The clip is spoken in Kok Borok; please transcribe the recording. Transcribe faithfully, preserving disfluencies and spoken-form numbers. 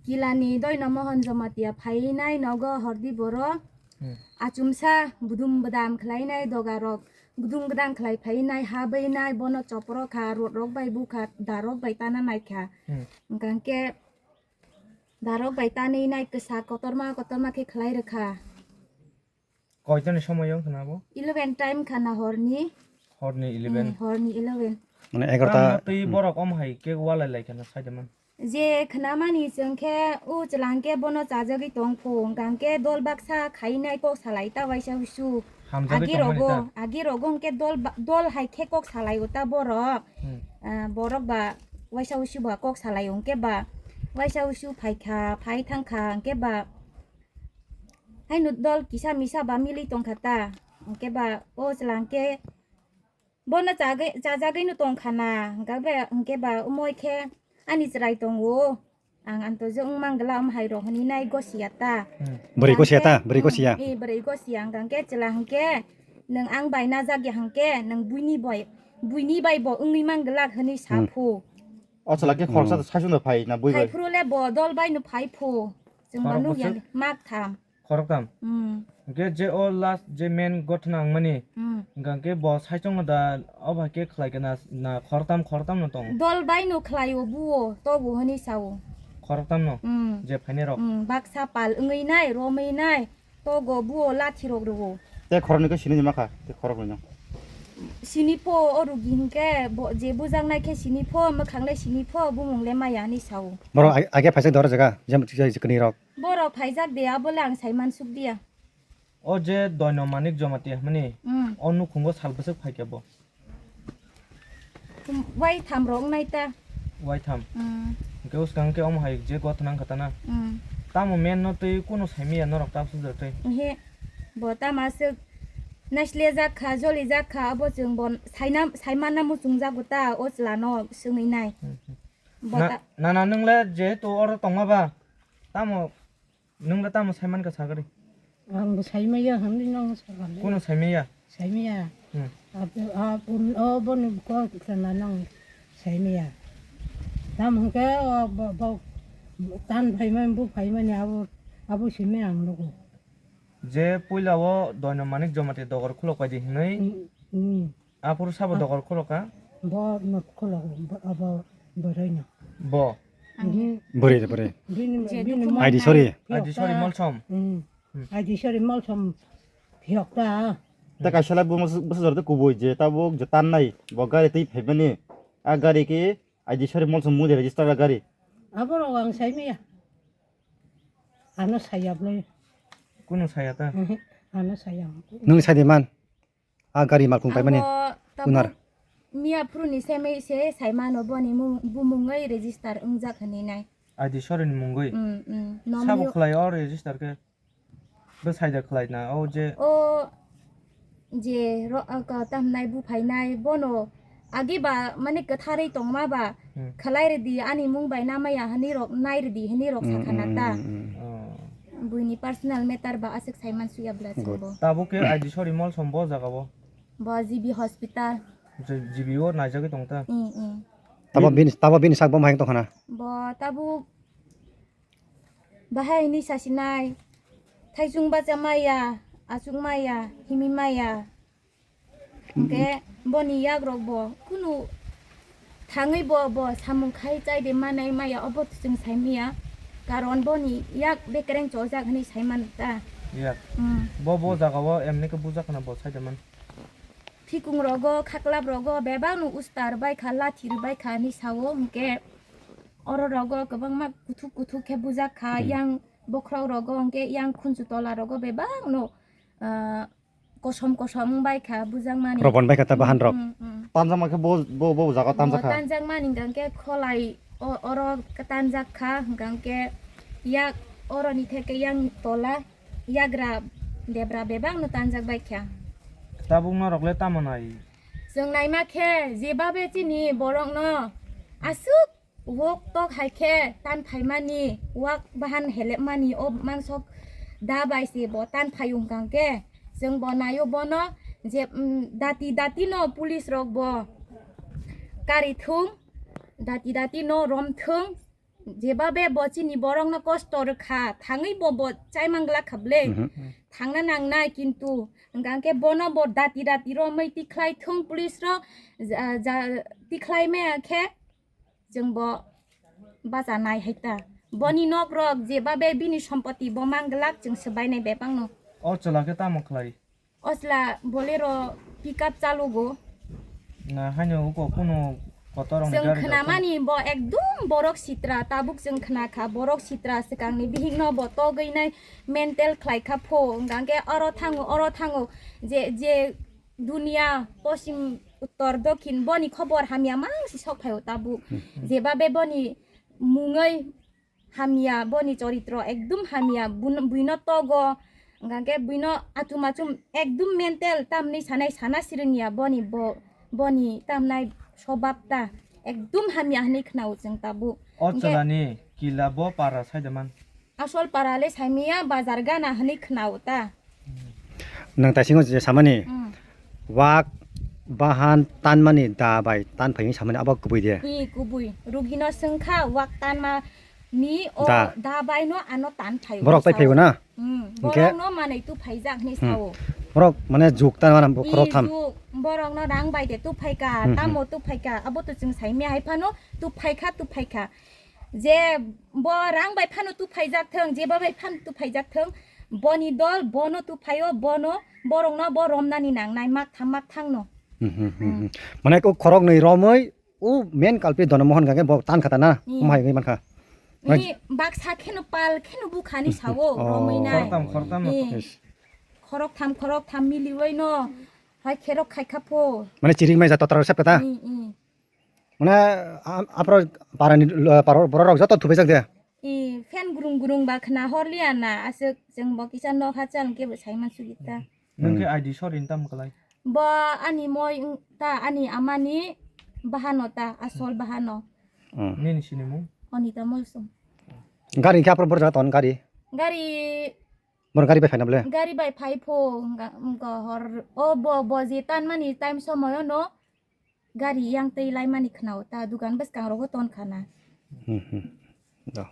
Kilani Doino Mohon Jamatia phainai nogo hordi borok. Hmm. Achumsa budum budam khlainai dogarok. Budum gudam khlai phainai, habeinai, bono chopro kha, rot rok bai bukha, darok bai tana naikha. Hmm. Hwnkhe darok bai tanwi nai kwsa kotorma kotorma khe khlai rwkha. Koitani somoyo wngkha na bo? Eleven time khana horni. Horni eleven. Hmm, horni eleven. Mane egarota. Tamo twi borok om hai khe walai lai khana saidaman. Je khnamani chwng khe o chwlang khe bono chajagwi tong phu, hwnkha hwnkhe dol baksa khainai kok salai ta waisa usu. Hamjagwi tongmani ta? Agi rogo, agi rogo hwnkhe dol ba-, dol hai khe kok salai o ta borok. Hmm. Ah, borok ba waisa usu ba kok salai o hwnkhe ba waisa usu phaikha, phai thangkha hwnkhe ba Haino dol kisa misa ba milwi tongkha ta. Hwnkhe ba o chwla hwnkhe bono chagwi, chajagwino tongkha na. Hwnkhe ba, hwnkhe ba omo khe ani chwrai tongo. Ang antojo wngmang glak omo hai rok hwnwi nai gosiya ta. Hmm. Bwrwi gosiya ta, bwrwi gosiya. Hmm, eh, bwrwi gosiya hwnkha hwnkhe chwla hwnkhe nwng ang bai najak ya hwnkhe nwng buini bai, buini bai bo wngwi mang glak hwnwi sa phu. Hmm. O chwla khe khoroksa saichung da phai na bui bai? Phai phuru le bo dol bai no phai phu. Chwng ba nukya mak tham. Khoroktham. Hmm. Hwnkhe je o last je main gothna wngmani, hmm, hwnkha hwnkhe bo saichung da o bai khe khlai khe na, na khoroktham, khoroktham no tongo. Dol bai no khlai o buo, tobo hwnwi sa o. Khoroktham no? Hmm. Je phainai rok? Hmm, baksa pal wngwi nai, romwi nai, togo buo lathi rok rwo. Te khoroknwi khe sini ma kha, te khoroknwi no. Sini pho o rugi hwnkhe bo, je bujaknai khe sini pho, mwkhang le sini pho, bumung le maya hwnwi sa o. Borok ag-, age phaisa doro jaga, jemon kwnwi rok. Borok phaijak de, abo le ang saiman suk diya. O je Doino Manik Jamatia hwnmani, hmm, o nukhungo sal bwswk phaikha bo? Waitham rok wngnai ta. Waitham? Hmm. Hwnkhe swkang khe omo hai je gothna wngkha ta na? Hmm. Tamo men no twi kunu saimaya norok ta sujak twi? Ehe. Bo tamo aswk naislejak kha, jolijak kha, abo chwng bo saina, saimanna muchungjago ta, o chwla no swngwi nai. Hmm, hmm. Bo na, ta- nana nwng le jehetu oro tongma ba, tamo Nwng da tamo saiman kha sagari? Ang bo saimaya hwnwi nang sakha le. Kuno saimaya? Saimaya. Hmm. Abo, abo, o boni kok sana nang saimaya. Tam hwnkhe o bo, bo, tan phaimani, bo phaimani abo, abo simi ang nugo. Je puila o Doino Manik Jamatia dogor khulok paidi hwnwi. Hmm, hmm. Aphuru sabo dogor khulokha? Bo no khulok, bo, abo bwrwi no. Bo? Mhm. Bwrwi de bwrwi. Bini, je bini dukhu mol- Aidi sori. Phiyok ta. Aidi sori Molsom. Mm. Hmm. Aidi sori Molsom phiyok ta. Ta kaisa lai bo bwsa jora ta kubui je tabuk je tannai bo gari twi phaimani. A gari khe Aidi sori Molsom mui register a gari. Abo rok ang saimaya. Ano saya bwlai. Kunu saya ta? Mhm. Ano saya. Nwng sai de man? A gari malkhung paimani. Abo tabuk unar. Miya phuruni semai se saimano boni mung-, bumungwi register wngjak hwnwi nai. Aidi sorini mungwi? Mm, mm. Sabo nominee khlai o register khe? Bo saida khlai na o je. O je ro-, a, ka-, tamnai buphainai bono Agi ba, mane, kwtharwi tongma ba, hmm, khlai rwdi, ani mung bai namaya hwnwi rok nai rwdi hwnwi rok, hmm, sakha na ta. Hmm, hmm. Oh. Buini personal matter ba aswk saiman suya bwla. Good. Chwngbo. Tabuk khe Aidi sori Molsom bo jaga o? Bo G B hospital. G-, G B o naijagwi tong ta? Hmm, hmm. Tabo bini, tabo bini sak bo mahai tong khana? Bo tabuk Bahai hwnwi sasinai, thaisung bacha maya, achuk maya, himi maya. Hwnkhe boni yakrok bo kunu thangwi bo, bo samung khai chai de manai maya, obo chwng sai maya. Karon boni yak bekereng chojak hwnwi sai mano ta. Yak. Hmm. Bo, bo jaga o emni khe bujak khna bo sai de man. Phikung rogo, khaklap rogo bebak no ustar bai kha, lathi rw bai kha hwnwi sao, hwnkhe oro rogo kwbangma kuthuk kuthuk khe bujak kha, hmm, yang bokhorok rogo, hwnkhe yang khunju tola rogo bebak no, ah, kosom kosom wng bai kha bujak mani. Robon bai kha ta bahan rok. Hmm, hmm. Tanjak ma khe bo, bo, bo jaga o tanjak kha? Tanjak mani hwnkhe kholai o, oro tanjak kha, hwnkhe yak oro ni theke yang tola. Yagra debra bebak no tanjak bai kha. Tabuk norok le tamo nai? Chwng naima khe jeba be chini borok no aswk wok tok hai khe tan phaimani, wak bahan helepmani o mansok da bai se bo tan phai wng kang khe chwng bo naio bono je, mm, dati dati no police rok bo kari thung, dati dati no rom thung. Jebabe bo chini borokno kosto rwkha, thangwi bo, bo chaimang glak kha ble. Mhm. Thangna nangnai, kintu hwnkha khe bono bo dati dati romwi tikhlai thung police rok, ja, ja, tikhlai maya khe chwng bo bacha nai hai ta. Boni nok rok jebabe bini sompoti bo mang glak chwng swbainai bebakno. O chwla khe tamo khlai? O chwla Bolero pickup chalugo. Na haino uko kunu kotor rokni Chwng gari rok khwnamani bo ekdum borok sitra, tabuk chwng khna kha borok sitra swkangni bihikno bo togwi nai mental khlai kha pho, hwnkha khe oro thango, oro thango, je, je dunia poschim uttor dokhin boni khobor hamya mang si sok phaio tabuk. Hmm. Jebabe boni mungwi hamya, boni choritro ekdum hamya, bun-, buino togo, hwnkha khe buino achum achum ekdum mental tamni sanai sana sirwngya boni bo, boni tamnai sobab ta ekdum hamya hwnwi khwnao chwng tabuk. O Hwnkhe chwlani kila bo para saida man? Asol para le saimaya bazar gana hwnwi khwnao ta. Nang taisingo je samani, Mm. wak bahan tanmani da bai tan phaini samani abo kubui de. I kubui. Rugino swngkha wak tanma ni o Da. da bai no ano tan phaio Borok tai sao. Phaigo na? Mm. Hwnkhe? Borok no manai tu phaijak ni Hmm. sao. Borok mane juk tan mana I khorok tham. Juk, borok no rang bai de tu phaika, Hmm, hmm. tamo tu phaika, abo to chwng saimaya hai phano tu phaika, tu phaika. Je bo rang bai phano tu phaijak thung, je bo bai phano tu phaijak thung, boni dol bono tu phaio, bono borokno bo romnani nangnai mak tham mak thangno. Hmm, hmm, hmm, Hmm. hmm. Mane ko khorok nwi romwi o main culprit Dono Mohon hwnkha khe bo tan kha ta na? Hmm. Omo hai wngwi mankha. Ni baksa kheno pal kheno bukhani sao Oh. romwi nai. Khoroktham, khoroktham no Ni. Khoroktham, khoroktham miliwi no hai kherok khai kha pho. Mane chirik mai ja totra sep kha ta? Ni, ni. Mane, am-, aphro parani, lo-, paro-, bororok joto thupaijak de? I, fan gurung gurung ba khna horliya na, aswk chwng bo kisa nokha chal khe bo saiman sugita. Nwng khe Hmm. I D sori ni tamo kwlai? Bo ani moi wng ta, ani amani bahano ta, asol bahano. Hmm. Nini sinimung? Onita Molsom. Gari khe aphro borok jaga ton gari? Gari Borok gari bai phaina bole? Gari bai phai pho, wngkha, wngkha hor, o bo, bo je tanmani time somoyo no gari yang tei laimani khwnao ta, dukan bwskango rogo ton khana. Hmm, hmm. Da.